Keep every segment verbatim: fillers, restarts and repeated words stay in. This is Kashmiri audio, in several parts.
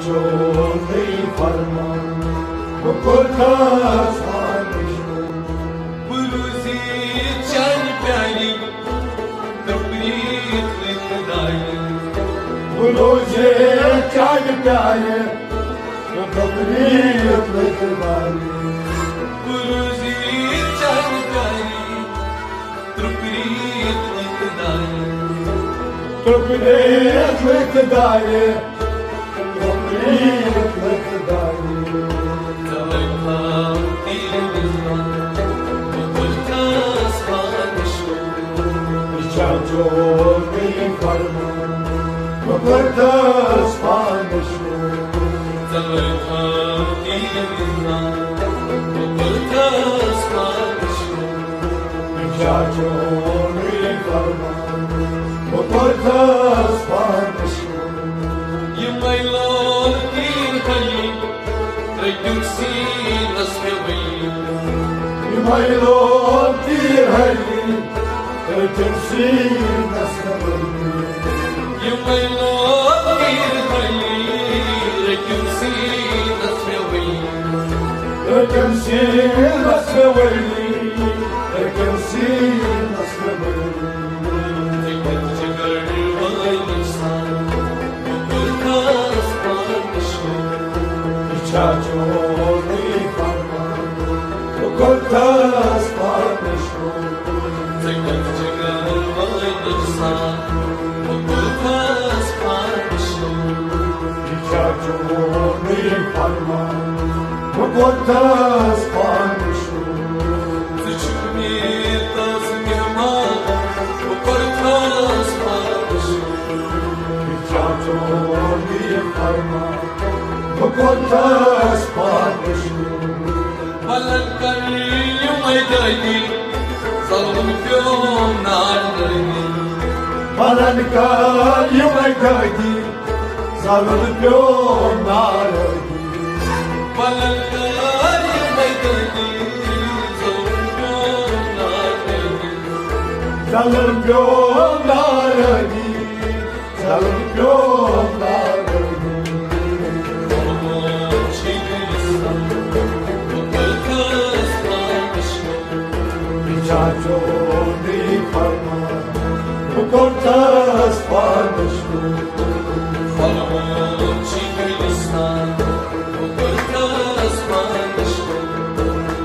چونُے فرمان، بہٕ کوٚرتھس پانہٕ شُکر۔ بہٕ روٗزِ چانہِ پیارِ تہٕ پرٛیٖت لٔکۍ دارِ۔ بہٕ روٗزِ چانہِ پیارِ تہٕ پرٛیٖت لٔکۍ دارِ۔ بہٕ روٗزِ چانہِ پیارِ تہٕ پرٛیٖت لٔکۍ دارِ۔ تہٕ پرٛیٖت لٔکۍ دارِ۔ تہٕ پرٛیٖت لٔکۍ دارِ۔ ژےٚ لٔگۍ تھاو تیٖر وِزران، بہٕ کوٚرتھس پانہٕ شُکر۔ یہِ چھا چونُے فرمان، بہٕ کوٚرتھس پانہٕ شُکر۔ ژےٚ لٔگۍ تھاو تیٖر وِزران، بہٕ کوٚرتھس پانہٕ شُکر۔ یہِ چھا چونُے فرمان، بہٕ کوٚرتھس پانہٕ شُکر۔ یِمے لال تیٖر ہٲوۍ، رٔٹِم سیٖنس مےٚ ؤلۍ۔ یِمے لال تیٖر ہٲوۍ، رٔٹِم سیٖنس مےٚ ؤلۍ۔ یِمے لال تیٖر ہٲوۍ، رٔٹِم سیٖنس مےٚ ؤلۍ۔ رٔٹِم سیٖنس مےٚ ؤلۍ۔ رٔٹِم سیٖنس مےٚ ؤلۍ۔ ژےٚ کیٛازِ چھِ گڑبڑ سان کوٚرتھس پانہٕ شُکر؟ یہِ چھا چونُے فرمان، بہٕ کوٚرتھس پانہٕ شُکر؟ ژےٚ کیٛازِ چھِ گڑبڑ سان کوٚرتھس پانہٕ شُکر؟ یہِ چھا چونُے فرمان، بہٕ کوٚرتھس پانہٕ شُکر؟ ژٕ چھُکھ مےٚ تازٕ مہمان، بہٕ کوٚرتھس پانہٕ شُکر۔ یہِ چھا چونُے فرمان، بہٕ کوٚرتھس پانہٕ شُکر۔ ولن کر یِمے دٲدی، ظلم پیوم نار دٲدی۔ ولن کر یِمے دٲدی، ظلم پیوم نار دٲدی۔ ولن کر یِمے دٲدی، ظلم پیوم نار دٲدی۔ ظلم پیوم نار دٲدی۔ ظلم پیوم نار دٲدی۔ یہِ چھا چونُے فرمان، بہٕ کوٚرتھس پانہٕ شُکر۔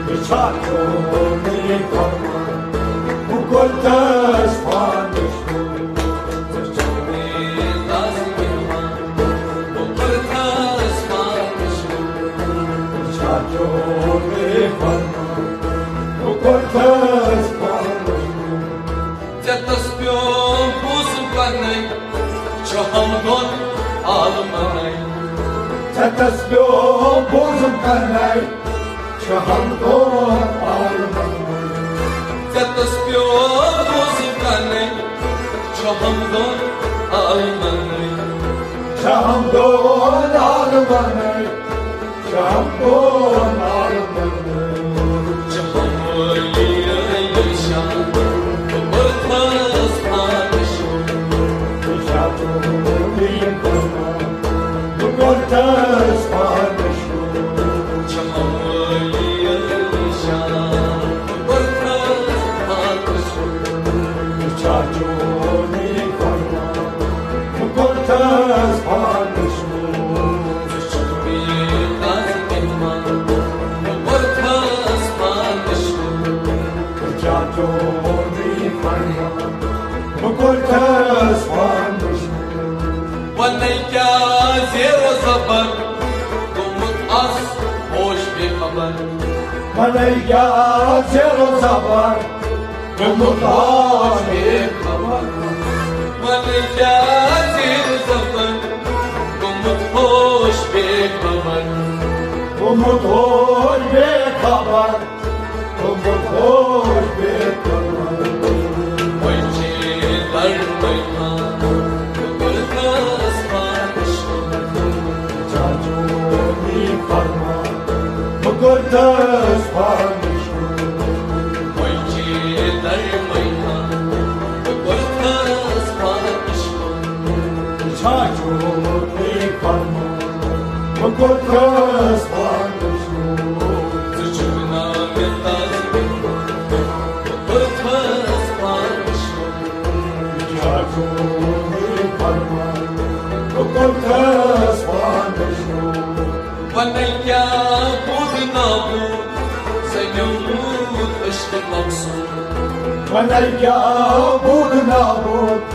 یہِ چھا چونُے فرمان، بہٕ کوٚرتھس پانہٕ شُکر۔ ژےٚ تس پیوم بوزُن پننے، چھُ ہم دۄن عالمنے۔ ژےٚ تس پیوم بوزُن پننے، چھُ ہم دۄن عالمن۔ ژےٚ تس پیوم بوزُن پننے، چھُ ہم دۄن عالمن۔ چھُ ہم دۄن عالمن۔ چھُ ہم دۄن عالمن۔ چھُ ہم وٲلی عٲلی شان، بہٕ کوٚرتھس پانہٕ شُکر۔ یہِ چھا چونُے فرمان، بہٕ کوٚرتھس پانہٕ شُکر۔ یہِ چھا چونُے فرمان، بہٕ کوٚرتھس پانہٕ شُکر۔ یہِ چھا چونُے فرمان، بہٕ کوٚرتھس پانہٕ شُکر۔ ونے کیٛاہ زیر و زبر، گوٚمُت آس ہوش بے خبر۔ ونے کیٛاہ زیر و زبر، گوٚمُت ہوش بے خبر۔ ونے کیٛاہ زیر و زبر، گوٚمُت ہوش بے خبر۔ گوٚمُت ہوش بے خبر۔ گوٚمُت ہوش بے خبر۔ وۄنۍ چھِ دڑ میدان، بہٕ کوٚرتھس پانہٕ شُکر۔ چاچو یی فرمان، بہٕ کوٚرتھس پانہٕ شُکر۔ وۄنۍ چھِ دڑ میدان، بہٕ کوٚرتھس پانہٕ شُکر۔ چاچو یی فرمان، بہٕ کوٚرتھَس پانَس شُکُر۔ ژٕ چھُکھ نا مےٚ تازٕ مےٚ کوٚرتھَس پانَس شُکُر۔ کیٛاہ چون یہِ فرمان؟ بہٕ کوٚرتھَس پانَس شُکُر۔ وَنَے کیٛاہ بوٗد نابوٗد سَمیومُت عشق مقصود۔ وَنَے کیٛاہ بوٗد نابوٗد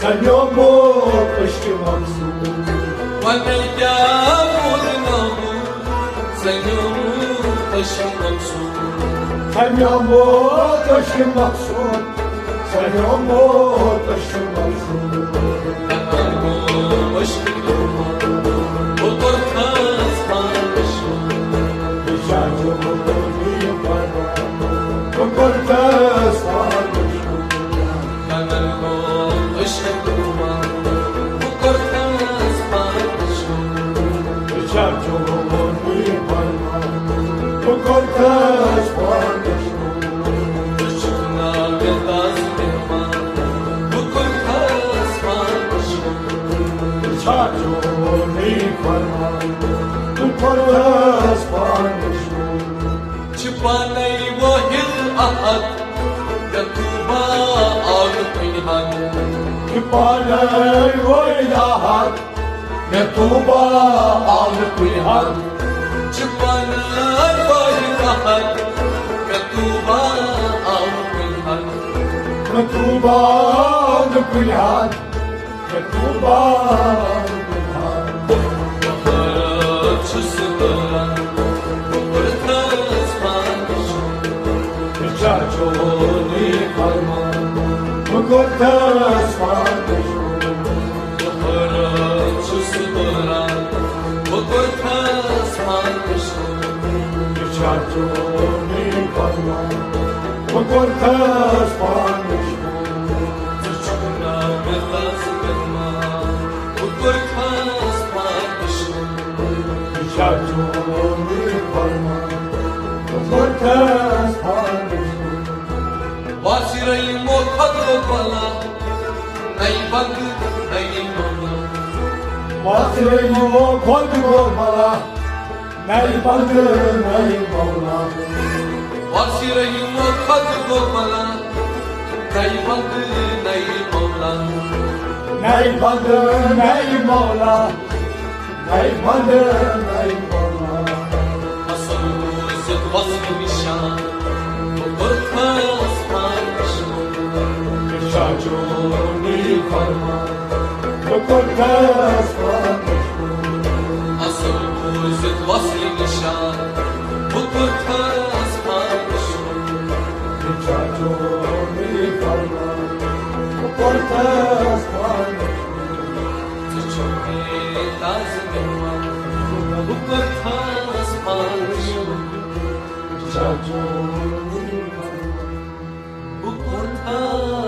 سَمیومُت عشق مقصود۔ وَنَے کیٛاہ بوٗد نابوٗد سَمیومُت عشق مقصود۔ سَمیومُت عشق مقصود۔ سَمیومُت عشق مقصود۔ عشق بہٕ کوٚرتھَس پانَس شُکُر۔ یہِ چھا چون یہِ فرمان؟ بہٕ کوٚرتھَس پانَس شُکُر۔ عشق بہٕ کوٚرتھَس پانَس شُکُر۔ یہِ چھا چون یہِ فرمان؟ بہٕ کوٚرتھَس پانَس شُکُر۔ ژٕ چھُکھ نا مےٚ تازٕ مہمان۔ بہٕ کوٚرتھَس پانَس شُکُر۔ یہِ چھا چون یہِ فرمان؟ بہٕ کوٚرتھَس پانَس شُکُر۔ چھِ پانے وٲحد احد، مےٚ طوبیٰ آو نہٕ کُنہِ حد۔ چھِ پانے وٲحد احد، مےٚ طوبیٰ آو نہٕ کُنہِ حد۔ چھِ پانے وٲحد احد، مےٚ طوبیٰ آو نہٕ کُنہِ حد۔ مےٚ طوبیٰ آو نہٕ کُنہِ حد۔ مےٚ طوبیٰ آو نہٕ کُنہِ حد۔ بہارات چھُس بہاران، بہٕ کوٚرتھَس پانَس شُکُر۔ یہِ چھا چون یہِ فرمان؟ بہٕ کوٚرتھَس پانَس شُکُر۔ بہارات چھُس بہاران، بہٕ کوٚرتھَس پانَس شُکُر۔ یہِ چھا چون یہِ فرمان؟ بہٕ کوٚرتھَس پانَس شُکُر۔ ژٕ چھُکھ نا مےٚ تازٕ مہمان، بہٕ کوٚرتھَس پانَس شُکُر۔ یہِ چھا چون یہِ فرمان؟ بہٕ کوٚرتھَس پانَس شُکُر۔ واسِرَے مو خۄد گوٚو بلا، نَیہِ بَندٕ نَیہِ مولا۔ واسِرَے مو خۄد گوٚو بلا، نَیہِ بَندٕ نَیہِ مولا۔ واسِرَے مو خۄد گوٚو بلا، نَیہِ بَندٕ نَیہِ مولا۔ نَیہِ بَندٕ نَیہِ مولا۔ نَیہِ بَندٕ نَیہِ مولا۔ اَصٕل روٗزِتھ وَصلہِ نِشان، بہٕ کوٚرتھَس پانَس شُکُر۔ یہِ چھا چون یہِ فرمان؟ بہٕ کوٚرتھَس پانَس شُکُر۔ اَصٕل روٗزِتھ وَصلہِ نِشان، بہٕ کوٚرتھَس پانَس شُکُر۔ یہِ چھا چون یہِ فرمان؟ بہٕ کوٚرتھَس پانَس شُکُر۔ ژٕ چھُکھ مےٚ تازٕ مہمان، بہٕ کوٚرتھَس پانَس شُکُر۔ یہِ چھا چون یہِ فرمان؟ بہٕ کوٚرتھَس